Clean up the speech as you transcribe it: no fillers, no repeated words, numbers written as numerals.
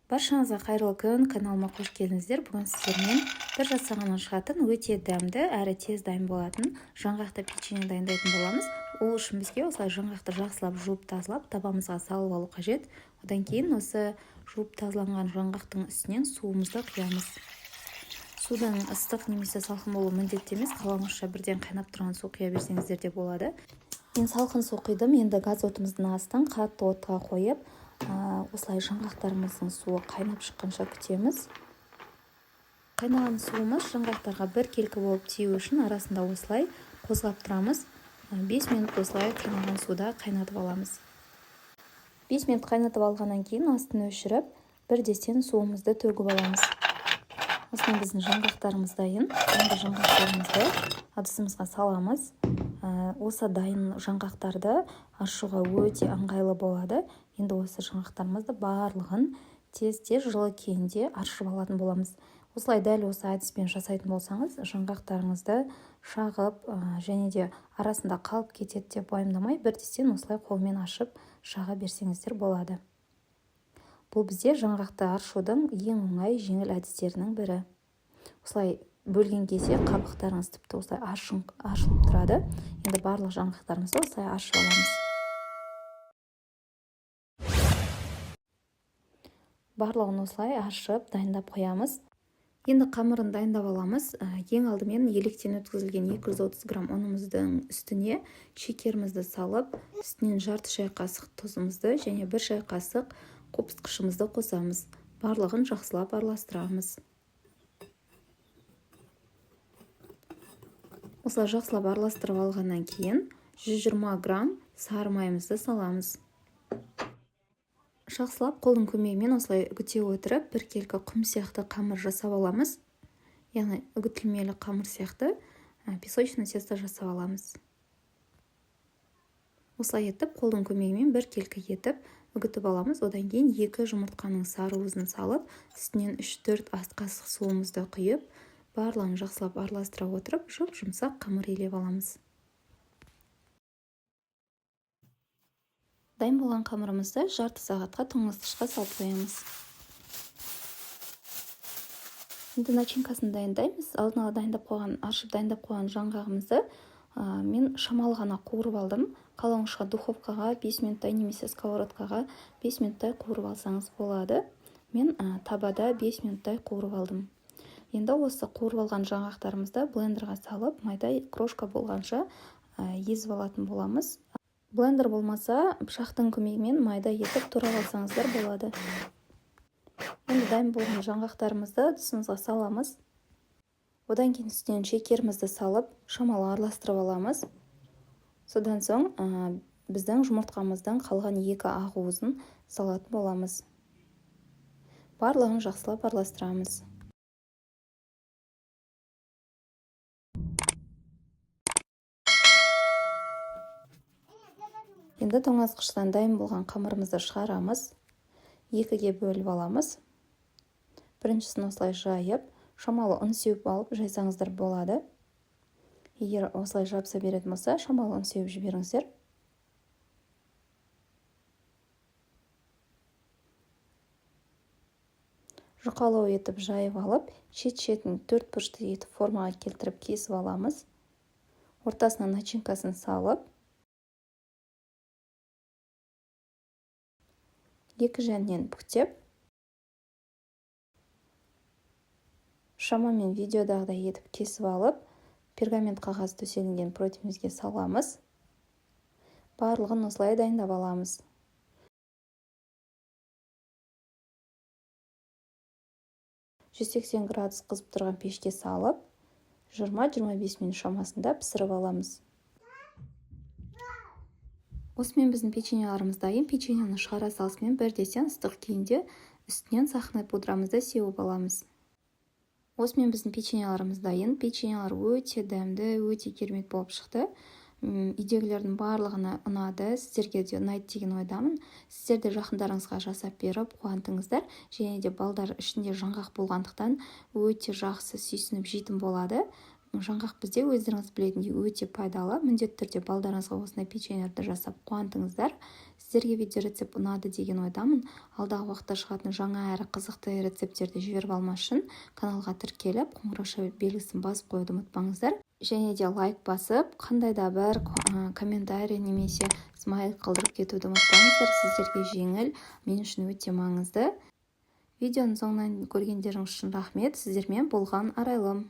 Баршаңызға қайырлы күн, каналыма қош келдіңіздер. Бүгін сіздермен бір жасағаннан шығатын өте дәмді әрі тез дайын болатын жаңғақты печенье дайындайтын боламыз. Ол үшін бізге осылай жаңғақты жақсылап жуып тазалап табамызға салып алу қажет. Одан кейін осы жуып тазаланған жаңғақтың үстінен суымызды құямыз. Судың ыстық немесе салқын болуы міндетті емес, қалауыңызша бірден қайнап тұрған су құя берсеңіздер де болады. Мен салқын су құйдым. Енді газ отымыздың астын қатты отқа қойып, осылай жаңғақтарымыздың суы қайнап шыққанша күтеміз. Қайнаған суымыз жаңғақтарға біркелкі болып тию үшін арасында осылай қозғап тұрамыз. 5 минут осылай қайнаған суда қайнатып аламыз. 5 минут қайнатып алғаннан кейін астын өшіріп, бірдестен суымызды төгіп аламыз. Осымен біздің жаңғақтарымыз дайын. Енді жаңғақтарымызды ыдысымызға саламыз. Осы дайын жаңғақтарды аршуға өте ыңғайлы болады. Енді осы жаңғақтарымызды барлығын тез-тез жылы күйінде аршып алатын боламыз. Осылай дәл осы әдіспен жасайтын болсаңыз, жаңғақтарыңызды шағып, және де арасында қалып кетеді деп уайымдамай, бірдестен осылай қолмен ашып шаға берсеңіздер болады. Бұл бізде жаңғақты аршудың ең оңай, жеңіл әдістерінің бірі. Осылай бөлген кезде қабықтарыңыз тіпті осылай ашылып тұрады. Енді барлық жаңғақтарымызды осылай аршып аламыз. Барлығын осылай аршып дайындап қоямыз. Енді қамырын дайындап аламыз. Ең алдымен електен өткізілген 230 грамм ұнымыздың үстіне шекерімізді салып, үстінен жарты шай қасық тұзымызды және 1 шай қасық қопсытқышымызды қосамыз. Барлығын жақсылап араластырамыз. Осылай жақсылап араластырып алғаннан кейін 120 грамм сары майымызды саламыз. Жақсылап қолдың көмегімен осылай үгіте отырып, біркелкі құм сияқты қамыр жасап аламыз. Яғни үгітілмелі қамыр сияқты песочный тесто жасап аламыз. Осылай етіп қолдың көмегімен біркелкі етіп үгітіп аламыз. Одан кейін 2 жұмыртқаның сары уызын салып, үстінен 3-4 ас қасық суымызды құйып, барлығын жақсылап араластыра отырып, жұп-жұмсақ қамыр илеп аламыз. Дайын болған қамырымызды жарты сағатқа тоңазытқышқа салып қоямыз. Енді начинкасын дайындаймыз. Алдын ала дайындап қойған, аршып дайындап қойған жаңғағымызды мен шамалы ғана қуырып алдым. Қалауыңызша духовкаға 5 минуттай немесе сковородкаға 5 минуттай қуырып алсаңыз болады. Мен табада 5 минуттай қуырып алдым. Енді осы қуырып алған жаңғақтарымызды блендерға салып, майда крошка болғанша езіп алатын боламыз. Блендер болмаса, пышақтың көмегімен майда етіп турап алсаңыздар болады. Енді дайын болған жаңғақтарымызды ыдысымызға саламыз. Одан кейін үстінен шекерімізді салып, шамалы араластырып аламыз. Содан соң біздің жұмыртқамыздың қалған 2 ақ уызын салатын боламыз. Барлығын жақсылап араластырамыз. Енді тоңазытқыштан дайын болған қамырымызды шығарамыз. 2-ге бөліп аламыз. Біріншісін осылай жайып, шамалы ұн сеуіп алып жайсаңыздар болады. Егер осылай жабыса беретін болса, шамалы ұн сеуіп жіберіңіздер. Жұқалау етіп жайып алып, шет-шетін төрт бұрышты етіп формаға келтіріп кесіп аламыз. Ортасына начинкасын салып, 2 жағынан бүктеп, шамамен видеодағыдай етіп кесіп алып, пергамент қағаз төселінген противнімізге саламыз. Барлығын осылай дайындап аламыз. 180 градус қызып тұрған пешке салып, 20-25 минут шамасында пісіріп аламыз. Осымен біздің печеньелеріміз дайын. Печеньені шығара салысымен бірден ыстық күйінде үстінен сахарный пудрамызды сеуіп аламыз. Осымен біздің печеньелеріміз дайын. Печеньелер өте дәмді, өте керемет болып шықты. Үйдегілердің барлығына ұнады, сіздерге де ұнайды деген ойдамын. Сіздер де жақындарыңызға жасап беріп қуантыңыздар. Және де балдар ішінде жаңғақ болғандықтан өте жақсы сүйсініп жейтін болады. Жаңғақ бізде өздеріңіз білетіндей өте пайдалы. Міндетті түрде балдарыңызға осындай печеньелерді жасап қуантыңыздар. Сіздерге видео рецепт ұнады деген ойдамын. Алдағы уақытта шығатын жаңа әрі қызықты рецепттерді жіберіп алмас үшін каналға тіркеліп, қоңырауша белгісін басып қоюды ұмытпаңыздар. Және де лайк басып, қандай да бір комментарий немесе смайл қалдырып кетуді ұмытпаңыздар. Сіздерге жеңіл, мен үшін өте маңызды. Видеоның соңынан көргендеріңіз үшін рахмет. Сіздермен болған Арайлым.